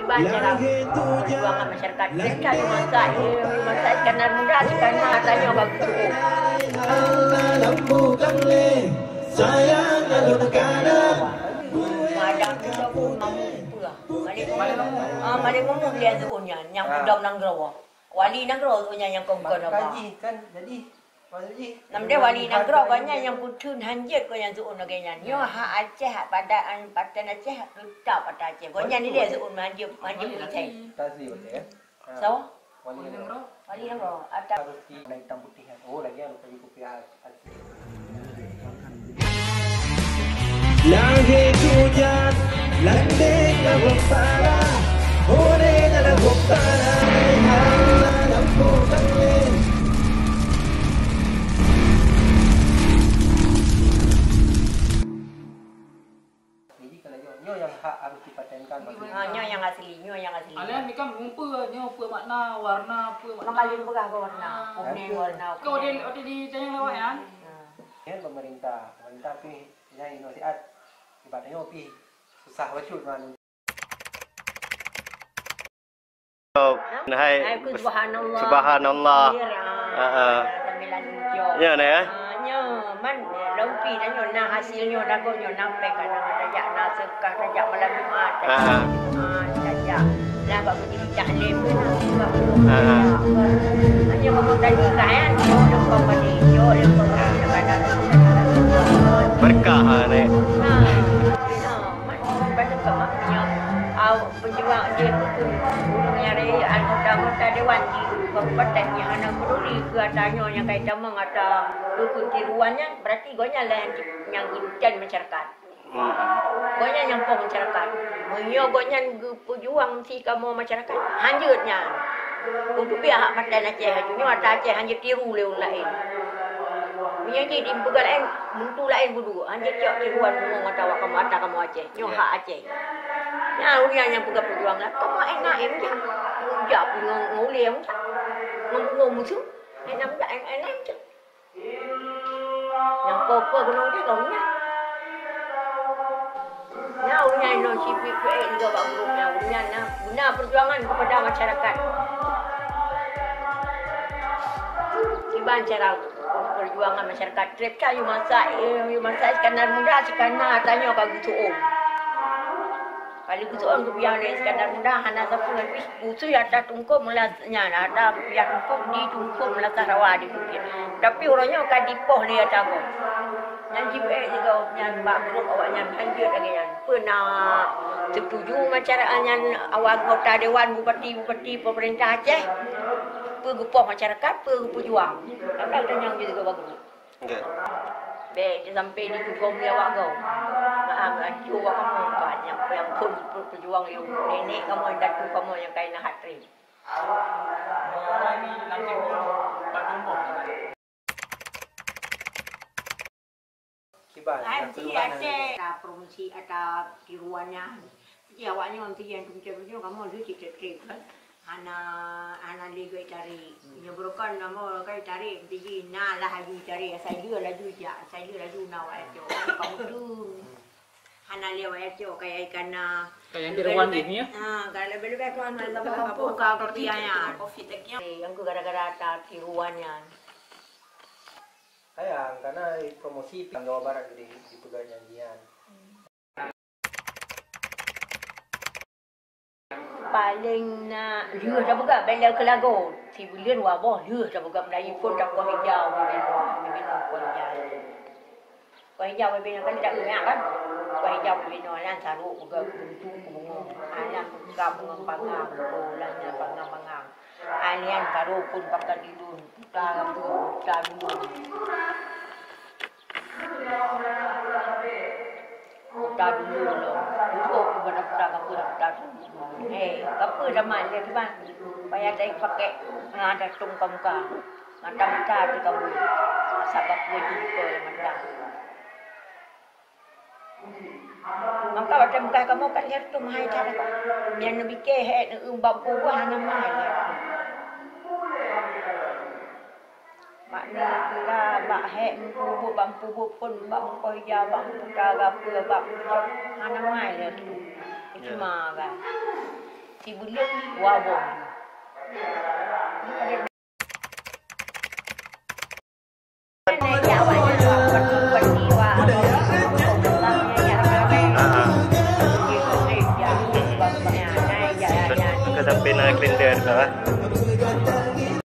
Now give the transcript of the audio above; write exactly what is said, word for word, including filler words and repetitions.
Banyak perjuangan masyarakat. Kita di masa, di masa Iskandar Muda, Iskandar tanya bagi tu. Sayang lalu negara. Malam tu aku ngamuk pula. Malam, ah, malam ngomong dia tu punya, yang Ah. Pudam Nanggroe. Wali nanggroe tu punya yang kongkon apa. Kaji kan, jadi Nam deh wali nanggroe gobnyan nyang peutheun hanjeuet gobnyan seuôn lagèe nyan. Nyoe hak Aceh, hak padan, paten Aceh, teutap ata Aceh. Gobnyan ni deh seuôn hanjeuet, hanjeuet peucai. Taslim betul ya? So? Wali nanggroe. Wali nanggroe. Ata harus di warna hitam putih kan. Oh, lagi yang lupa di kopi asli. Langit hujan, landing dalam para, hore dalam hutan, lampu tangis. Jadi kalau nyoe, nyoe yang hak harus dipatenkan maksudnya. Ah, nyoe yang asli, nyoe yang asli. Alah, ni kan rupa, nyoe apa makna, warna apa makna. Kembali peugah ke warna. Ah. Kuning warna. Kau ada, ada di tanya lawak ya? Ah. Ya, pemerintah, pemerintah pih, ya, nasihat. Ibaratnya pih susah bacut mah. Hai, hai, ku subhanallah. Subhanallah. Iya, ah. Heeh. Sambilan hijau. Ya, nah, ya. Ah, nyo, man, lompi dah nyo, nah, hasil nyo, dago nyo, nah, pek kadang ada jak, nah, sekah, ada jak malam Jumat, ada jak, ah, ada jak. Lah, bak berdiri taklim, nah, sebab belum ada. Ah. Hanya ngomong tadi, kan, nyo, lempang balik, nyo, lempang balik, kadang-kadang. Berkah, ah, ni. Ah, ah, man, pada kemak, nyo, au, Pejuang jih keu ureueng nyang raya anggota-anggota dewan di kabupaten nyang hana peduli keu ata nyoe nyang ka jitamong ata keu tiruan nyan, berarti gobnyan lah nyang, nyang geudesain masyarakat. Hmm. Gobnyan nyang poh masyarakat. Meunyoe gobnyan geupeujuang si kamoe masyarakat, hanjeuet nyan. Untuk pihak hak paten Aceh, nyoe ata Aceh hanjeuet tiru lé ureueng laén. Meunyoe jih di peugah laén, muntu laén budu, hanjeuet cok tiruan bumoe mata awak kamoe, ata kamoe Aceh. Nyoe hak Aceh. Nyan ureueng nyang peugah peujuang lah. Kamoe ék na ék meujak. Meujak ngon, ngon ulèe meujak. Ngon bungoe museum. Ék na meujak, ék, ék na meujak. Nyang peue-peue keunoe jih lom nyan. Nyan ureueng nyang inong sipit peuék juga bak grup nyan. Ureueng nyan na beuna peujuangan kepada masyarakat. Kiban cara perjuangan masyarakat trép ka yue masa, eh, yue masa Iskandar Muda, Iskandar tanyoe ka geuseuôn. Kali geuseuôn geupiah lé Iskandar Muda hana sapeue, tapi khusus ata tungkôb meulas nyan, ata geupiah tungkôb di tungkôb meulasah rawa di bukét. Tapi uroe nyoe ka dipoh lé ata gob. Nyan jiék sigoe nyan bak grup awaknyan hanjeuet lagèe nyan. Peue na setuju masyarakat nyan awak anggota dewan, bupati, bupati, pemerintah Aceh? Peue geupoh masyarakat, peue geupeujuang? Kadang tanyong jih sigoe bak grup. Enggak. Bèk sampai dipeugoe lé awak gob. Maaf, acu awak kamoe, nyang, nyang phôn peujuang lé nenek kamoe, datu kamoe nyang ka inan hat trép. Kiban, Hai, nak si keluar Aceh. Ata promosi, ata tiruan nyan. Jadi awak nyoe, si nyang teuncet-teuncet, kamoe lheueh cit trép-trép kan. Hana, hana lé geuh tarék. Hmm. Nyoe beureukan nama ka tarék, si na lah laju tarék, asai lheueh laju jak, asai lheueh laju na awak Aceh. Kamoe tu. Hmm. Hana lé awak Aceh, kaya ikan na. Kaya tiruan ni, ya? Ha, kalau lebih-lebih tu hana sama kampung ka kopi ayam. Covid lagi. Eh, yang tu gara-gara ata tiruan nyan. Sayang, karena promosi Jawa Barat di, di peugah janjian. Paléng na lheueh tapeugah bèk lé keulago. Sibuleuen dua boh lheueh tapeugah Melayu phôn takoh hijau, bibinoe, bibinoe koh hijau. Koh hijau bibinoe kan dak ingat kan? Koh hijau bibinoe nyan sarok peugah keuntu keu bungoh. Alam peugah bungoh panggang, bulan nyan panggang-panggang. Alian baru pun pakat dilun, puta rabu, puta dulu. Puta dulu lom. Dulu aku pada puta rabu, puta dulu. Eh, apa zaman dia tu bang? Payah saya pakai, ah, ada tong ka muka. Mata-mata tu kabu. Asal baku itu buka mata. Maka watèe meugah kamoe kan lheueh tu meuhai that. Nyang neubike hék neueu bak peubuet hana meuhai lheueh tu. Bak neukira, bak hék meubuet, bak peubuet phôn, bak meukoh ija, bak meuputa gapeue, bak meucok hana meuhai lheueh tu. Cuma kan. Sibeuleuk wabong. Ah. Ka sampai na kalender tu lah.